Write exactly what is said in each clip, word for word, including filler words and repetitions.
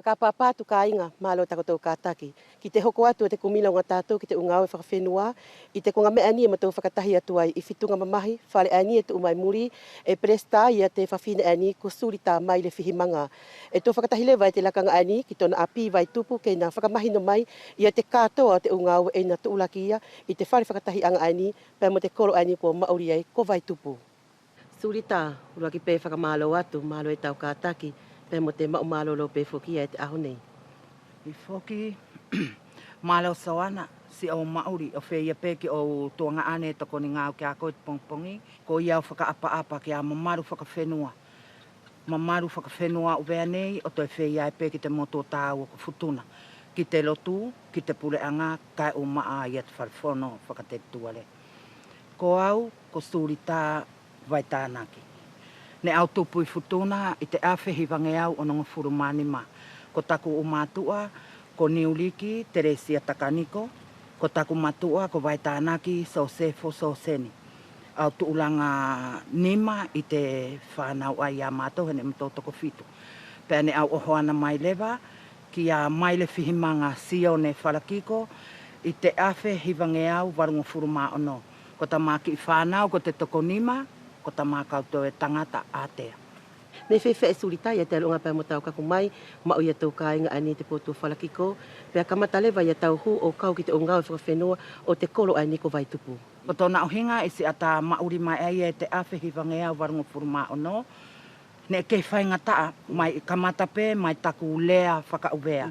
Ka papa atu kāiga, mālō takotou kātaki ki te hoko atu ʻo te kumi logo ʻa tātou ki te ʻu gāue fakafenua. ʻI te koga meʻa ʻaeni ʻe matou fakatahi atu ai ʻi Fituga mamahi, fale ʻaeni ʻe tuʻu mai muli, ʻe pelesita ia te fafine ʻaeni ko Sulita Mailefihimaga. ʻE tou fakatahi leva e te lakaga ʻaeni ki tona ʻapi Vaitupu ke ina fakamahino mai ia te katoa ʻo te ʻu gāue ʻe ina tuʻulaki ia ʻi te fale fakatahiʻaga ʻaeni pea mo te kolo ʻaeni kua maʻuli ai ko Vaitupu. Sulita, ʻuluaki pe fakamālō atu, mālō e tau kātaki, pea mo te maʻu mālōlō pe foki ia e te ʻaho nei. ʻIo foki, mālō Soana, siʻou maʻuli, ʻo feia pe ki ʻou tuagaʻane ʻe tokoni gāue kia koe ʻi te pogipogi. Koia ʻu fakaʻapaʻapa kia mamalu fakafenua. Mamalu fakafenua ʻo ʻUvea nei, ʻo toe feia ai pe ki te motu ʻo tāua ko Futuna, ki te lotu, ki te puleʻaga, kae ʻumaʻā ia te fale fono fakatelituale. Ko au, ko Sulita Vaitanaki. Neʻe au tupu ʻi Futuna ʻi te afe hivageau onogofulu ma nima. Ko taku ʻu mātuʻa, ko Niuliki Telesia Takaniko, ko taku matuʻa, ko Vaitanaki Sosefo Soseni. ʻAu tuʻulaga nima ʻi te fānau ʻaia ʻa mātou, he neʻe mātou tokofitu. Pea neʻe au ʻohoana mai leva kia Mailefihimaga Sione Falakiko ʻi te afe hivageau valugofulu ma ono. Ko tamā kiʻi fānau ko te tokonima, ko tamā kau toe tagata ʻātea. Neʻe feafeaʻi Sulita ia te ʻaluʻaga pea mo tau kaku mai, maʻu ia tou kāiga ʻaeni ʻi te potu ʻo Falakiko, pea kamata leva ia tau hū ʻo kau ki te ʻu gāue fakafenua ʻo te kolo ʻaeni ko Vaitupu? Ko tona ʻuhiga ʻi siʻata maʻuli mai ʻaia ʻi te afe hivageau valugofulu ma ono, neʻe kei faigataʻa mai, kamata pe mai taku lea fakaʻuvea.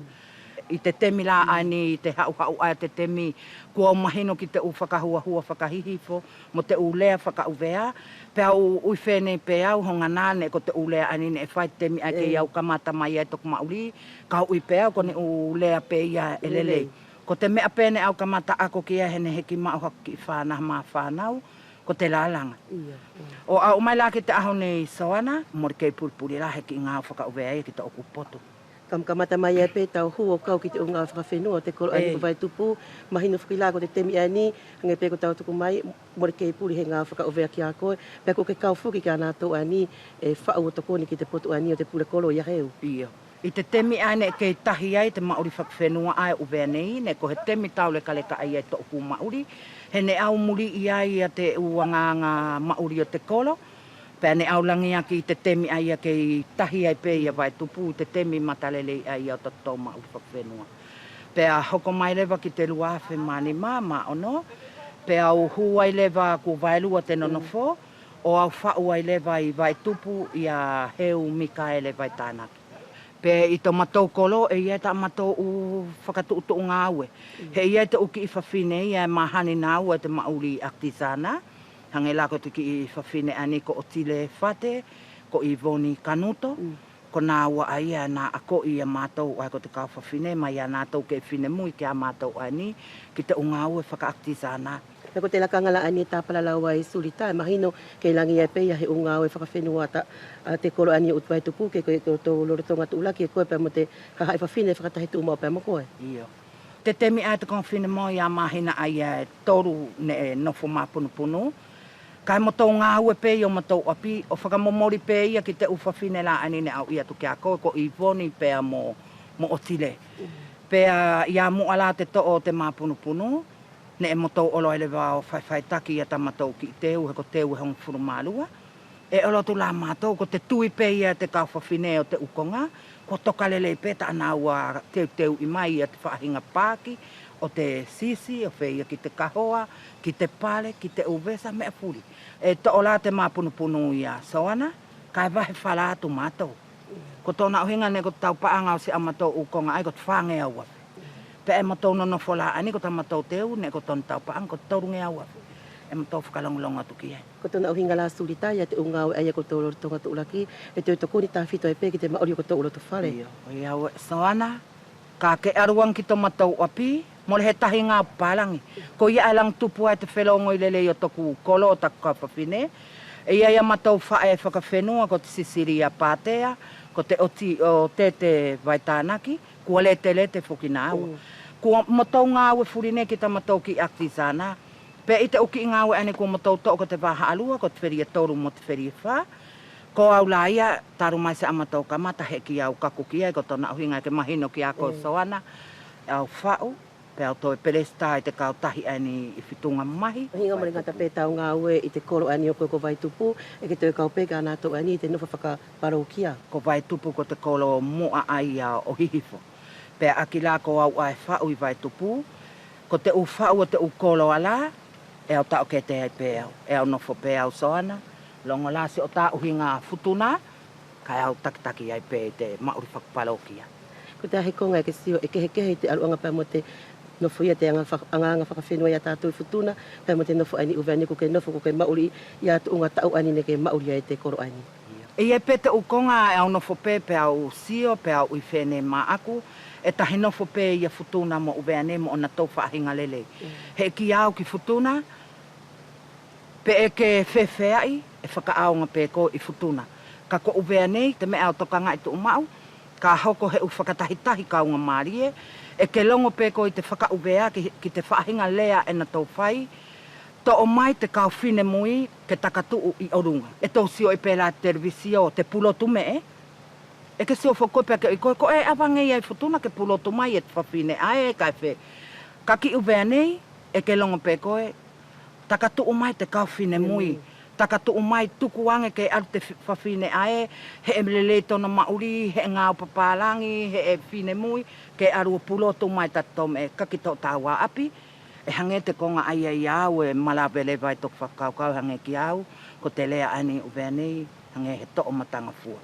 ʻI te temi la ʻaeni, ʻi te haʻuhaʻu ʻae ʻo te temi, kua au mahino ki te ʻu fakahuahua fakahihifo mo te ʻu lea fakaʻuvea. Pea au ui fenei pe au, hogana neʻe ko te ʻu lea ʻaeni neʻe fai ʻi te temi ʻae kei au kamata mai ai toku maʻuli, kau ui pe au ko ni ʻu lea pe ia ʻe lelei. Ko te meʻa pe neʻe au kamata ako ki ai he neʻe heʻeki maʻu haku kiʻi fānau, ma fānau, ko te lalaga. ʻO aʻu mai la ki te ʻaho nei Soana, mole kei pulipuli la he kiʻi gāue fakaʻuvea ia ki toku potu. Kam, kamata mai ai pe tau hū ʻo kau ki te ʻu gāue fakafenua ʻo te kolo ʻaeni ko Vaitupu, mahino foki la ko te temi ʻaeni, hage pe ko tau tuku mai, mole kei puli he gāue fakaʻuvea kia koe, pea kua ke kau foki kia nātou ʻaeni ʻe faʻu ʻo tokoni ki te potu ʻaeni ʻo te pule kolo ia Heu. ʻIo. ʻI te temi ʻae neʻe kei tahi ai te maʻuli fakafenua ʻae ʻo ʻUvea nei, neʻe ko he temi taulekaleka ʻaia ʻi toku maʻuli, he neʻe au muliʻi ai ia te ʻu agaaga maʻuli ʻo te kolo, pea neʻe au lagiaki ʻi te temi ʻaia kei tahi ai pe ia Vaitupu ʻi te temi matalelei ʻaia ʻo totatou maʻuli fakafenua. Pea hoko mai leva ki te lua afe ma nima ma ono, pea au hū ai leva kua vaelua te nonofo, ʻo au faʻu ai leva ʻi Vaitupu ia Heu Mikaele Vaitanaki. Pea ʻi tomatou kolo ʻe ʻi ai tamatou ʻu fakatuʻutuʻu gāue. He ʻi ai te ʻu kiʻi fafine ia ʻe mahani nāua ʻi te maʻuli artisanat. Hage la ko te kiʻi fafine ʻaeni ko ʻOtile Fate, ko Ivoni Kanuto. Ko nāua ʻaia ʻe na akoʻi ia mātou ʻae ko te kau fafine mai ia nātou kei finemui kia mātou ʻaeni ki te ʻu gāue fakaartisanat. Pea ko te lakaga la ʻaeni ʻe ta palalau ai Sulita, ʻe mahino kei lagi ai pe ia he ʻu gāue fakafenua ʻa te kolo ʻaeni ʻo Vaitupu, ke ko te lolotoga tuʻulaki e koe pea mo te hahaʻi fafine fakatahi tuʻumaʻu pea mo koe. ʻIo. Te temi ʻae ʻo te confinement ia mahina ʻaia ʻe tolu neʻe nofo mapunupunu. Kae matou gāue pe ʻi ʻomatou ʻapi, ʻo fakamomoli pe ia ki te ʻu fafine la ʻaeni neʻe au ui atu kia koe, ko Ivoni pea mo, mo ʻOtile. Pea ia muʻa la te toʻo ʻo te mapunupunu, neʻe matou olo ai leva ʻo faifaitaki ia tamatou kiʻi teu, he ko teu ʻe hogofulu ma lua. ʻE olo atu la matou, ko te tui pe ia ʻa te kau fafine ʻo te ʻu koga, kua toka lelei pe tanaua teuteuʻi mai ia te faʻahiga paki ʻo te sisi, ʻo feia ki te kahoa, ki te pale, ki te ʻu vesa, meʻa fuli. ʻE toʻo la te mapunupunu ia Soana, kae vahe fala atu matou. Ko tona ʻuhiga neʻe ko te taupaʻaga ʻo siʻa matou ʻu koga ʻae ko te fageau afe. Pea ʻe matou nonofo la ʻaeni ko tamatou teu neʻe ko tona taupaʻaga ko te tolugeau afe. ʻE matou fakalogologo atu ki ai. Ko tona ʻuhiga la Sulita ia te ʻu gāue ʻaia ko tou lolotoga tuʻulaki, ʻe toe tokoni tafito ai pe ki te maʻuli ʻo kotou loto fale. ʻIo, ʻo ia ʻe Soana, ka ke alu age ki tomatou ʻapi, mole he tahi gāue papalagi. Koia ʻae ʻe lagi tupu ai te felogoi lelei ʻo toku kolo ʻo taku kau fafine. ʻE ʻi ai ia matou faʻe fakafenua ko te Sisilia Patea, ko te ʻoti ʻo Tete Vaitanaki, kua letelete foki nāua. Kua matou gāue fuli nei ki tamatou kiʻi artisanat. Pea ʻi te ʻu kiʻi gāue ʻaeni kua matou toʻo ko te vahaʻa lua, ko te felia tolu mo te felia fa. Ko au la ia, talu mai se ʻamatou kamata heʻeki au kaku ki ai, ko tona ʻuhiga ʻe ke mahino kia koe Soana, ʻe au faʻu, pea au toe pelesita ʻi te kautahi ʻaeni ʻi Fituga Mamahi. ʻUhiga mole gata pe tau gaue ʻi te kolo ʻaeni ʻo koe ko Vaitupu, ʻe ke toe kau pe kia natou ʻaeni ʻi te nofo fakapalokia. Ko Vaitupu ko te kolo muʻa ʻaia ʻo Hihifo. Pea ʻaki la ko au ʻae faʻu ʻi Vaitupu, ko te ʻu faʻu ʻo te ʻu kolo ʻaia la, ʻe au taʻokete ai pe au, ʻe au nofo pe au Soana, logo la siʻo ta ʻuhiga Futuna, kaʻe au takitaki ai pe ʻi te maʻuli fakapalokia. Ko te ʻahi koga ʻe ke sio ʻe kehekehe ʻi te ʻaluʻaga pea mo te nofo ia te aga fa-, aga, aga fakafenua ia tatou ʻi Futuna, pea mo te nofo ʻaeni ʻi ʻUvea nei ko ke nofo ko ke maʻuli ia tuʻuga taʻu ʻaeni neʻe ke maʻuli ai te kolo ʻaeni. ʻE ʻi ai pe te ʻu koga ʻe au nofo pe, pe au sio, pe au ui fenei maʻaku, ʻe tahi nofo pe ia Futuna mo ʻUvea nei mo ʻonatou faʻahiga lelei. Heʻeki au ki Futuna, pe ʻe ke fefeaʻi, ʻe fakaʻaoga pe koe ʻi Futuna. Kaʻe ko ʻUvea nei, te meʻa ʻe au tokagaʻi tuʻumaʻu, ka hoko he ʻu fakatahitahi kaugamalie, ʻe ke logo pe koe ʻi te fakaʻuvea ki, ki te faʻahiga lea ʻe natou fai, toʻo mai te kau finemui ke takatuʻu ʻi ʻoluga. ʻE tou sioʻi pe la televisio te pulotu meʻe. ʻE ke sio foki koe pea ke ui koe, ko ʻe ʻavage ia ʻi Futuna ke pulotu mai e te fafine ʻae, kaʻe fe. Kaʻe ki ʻUvea nei, ʻe ke logo pe koe, takatuʻu mai te kau finemui. Takatuʻu mai tuku age ke alu te fi-, fafine ʻae, heʻe lelei tona maʻuli, heʻe gaue papalagi, heʻe finemui, ke alu ʻo pulotu mai tatatou meʻe kaʻe ki totaua ʻapi. ʻE hage te koga ʻaia ia au ʻe malave leva ʻi toku fakakaukau, hage kia au, ko te lea ʻaeni ʻi ʻUvea nei, hage he toʻomataga fua.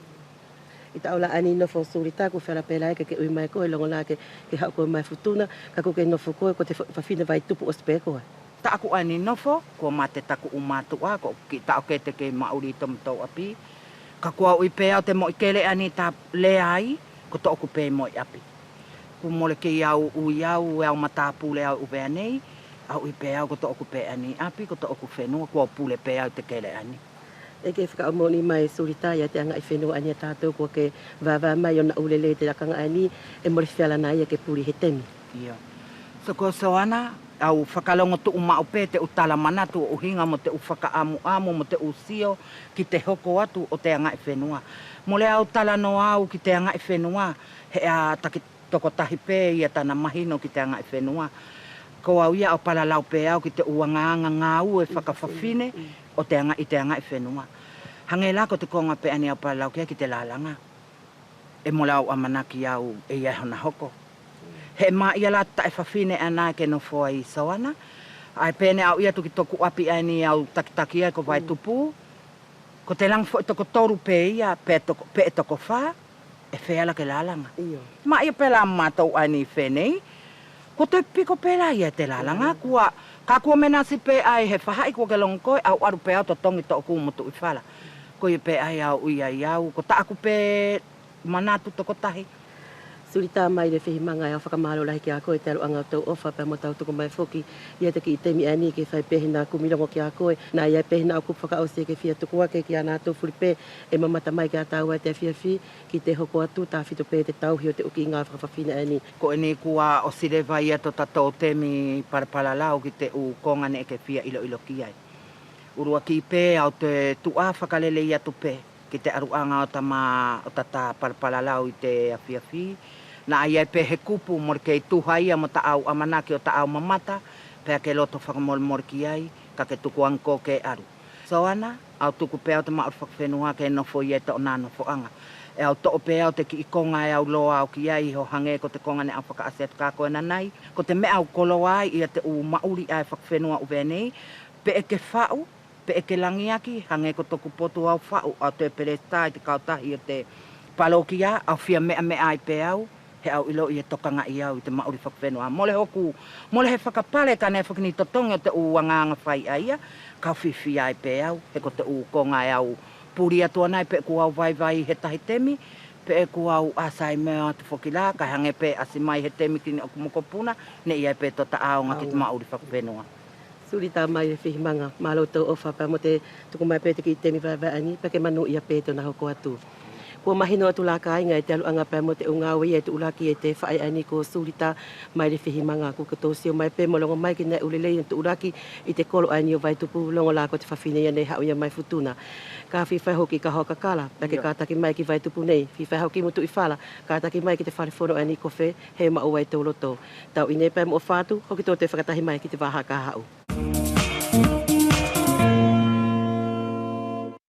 ʻI taʻu la ʻaeni nofo Sulita, kua feala pe la ia ke ke ui mai koe, logo la ke, ke haʻu koe mai Futuna, kaʻe ko ke nofo koe, ko te fa-, fafine Vaitupu ʻosi pe koe. Taʻaku ʻaeni nofo, kua mate taku ʻu matuʻa, ko kiʻi taʻokete kei maʻuli ʻi tomatou ʻapi. Kaʻe kua au ui pe au te moʻi kele ʻaeni ta lea ai, ko toku pe moʻi ʻapi. Kua mole kei au ui au, ʻe au matapule au ʻi ʻUvea nei, au ui pe au ko toku pe ʻaeni ʻapi, ko toku fenua, kua au pule pe au ʻi te kele ʻaeni. ʻE ke fakaʻamoʻoni mai Sulita ia te agaʻi fenua ʻaeni ʻa tatou kua ke vavaʻi mai ʻona ʻu lelei te lakaga ʻaeni, ʻe mole feala na ia ke puli he temi. Io. Soko Soana, au fakalogo tuʻumaʻu pe te ʻu tala manatu ʻo ʻuhiga mo te ʻu fakaʻamuʻamu mo te ʻu sio ki te hoko atu ʻo te agaʻi fenua. Mole au talanoa au ki te agaʻi fenua, he ʻe taki tokotahi pe ia tana mahino ki te agaʻi fenua. Ko au ia au palalau pe au ki te ʻu agaaga gaue fakafafine ʻo te agaʻi, ʻi te agaʻi fenua. Hage la ko te koga pe ʻaeni au palalau ki ai ki te lalaga. ʻE mole au ʻamanaki au ʻe ʻi ai hona hoko. He maʻia la te taʻe fafine ʻaena ʻe ke nofo ai Soana. ʻAe pe neʻe au ui atu ki toku ʻapi ʻaeni au takitaki ai ko Vaitupu. Ko te lagi foʻi toko tolu pe ia, pe toko, pe toko fa, ʻe feala ke lalaga. Io. Maʻia pe la matou ʻaeni ʻi fenei. Ko te piko pe la ia ʻi te lalaga, kua, kaʻe kua menasi pe ʻae he faʻahi kua ke logo koe, au alu pe au totogi toku motuʻi fala. Koia pe ʻae au ui ai au, ko taku pe manatu tokotahi. Sulita Maile Fehimaga, ʻe au fakamalo lahi kia koe ʻi te ʻaluʻaga ʻo tou ʻofa pea mo tau tuku mai foki ia te kiʻi temi ʻaeni ke fai pe hina kumi logo kia koe. Naʻa ʻi ai pe hina ʻu kupu fakaʻosi ʻe ke fia tuku ake kia natou fuli pe ʻe mamata mai kia taua ʻi te afiafi ki te hoko atu tafito pe te tauhi ʻo te ʻu kiʻi gaue fakafafine ʻaeni. Ko ʻeni kua ʻosi leva ia totatou temi palalau ki te ʻu koga neʻe ke fia iloilo ki ai. ʻUluaki pe au te tuʻa fakalelei atu pe ki te ʻaluʻaga ʻo tama ʻo tata palalau ʻi te afiafi. Naʻa ʻi ai pe he kupu mole kei tuha ia mo taʻau ʻamanaki ʻo taʻau mamata, pea ke loto fakamolemole ki ai, kaʻe ke tuku age koe ke alu. Soana, au tuku pe au te maʻuli fakafenua ke nofo ia ʻi tona nofoʻaga. ʻE au toʻo pe au te kiʻi koga ʻe au loa au ki ai, ʻo hage ko te koga neʻe au fakaʻasi atu kia koe ʻanai, ko te meʻa au koloa ai ia te ʻu maʻuli ʻae fakafenua ʻUvea nei, pe ʻe ke faʻu, pe ʻe ke lagiaki, hage ko toku potu au faʻu, au toe pelesita ʻi te kautahi ʻo te palokia, au fia meʻameʻa ai pe au, he au iloʻi ʻe tokagaʻi au ʻi te maʻuli fakafenua. Mole hoku, mole he fakapale kaʻe neʻe foki ni totogi ʻo te ʻu agaaga fai ʻaia, kau fiafia ai pe au, he ko te ʻu koga ʻe au puli atu ʻanai pe kua au vaivai he tahi temi, pe kua au ʻasi mai atu foki la, kaʻe hage pe ʻasi mai he temi ki ni ʻoku mokopuna, neʻe ʻi ai pe tota ʻaoga ki te maʻuli fakafenua. Sulita Maile Fehimaga, malo tou ʻofa pea mo te tuku mai pe te kiʻi temi vaevae ʻaeni, pea ke manuʻia pe tona hoko atu. Kua mahino atu la kaiga ʻi te ʻaluʻaga pea mo te ʻu gaue ʻae ʻe tuʻulaki e te faʻe ʻaeni ko Sulita mai Lefihimaga. Kua kotou sio mai pe mo logo mai ki te ʻu lelei ʻae ʻe tuʻulaki ʻi te kolo ʻaeni ʻo Vaitupu, logo la ko te fafine ia neʻe haʻu ia mai Futuna. Ka fifai hoki ka hoa kakala, pea ke kataki mai ki Vaitupu nei, fifai hoki mo Tuʻifala, kataki mai ki te fale fono ʻaeni ko Fe, he maʻu ai tou loto. Tau ʻi henei pea mo ʻofa atu, hoki tou toe fakatahi mai ki te vaha ka haʻu.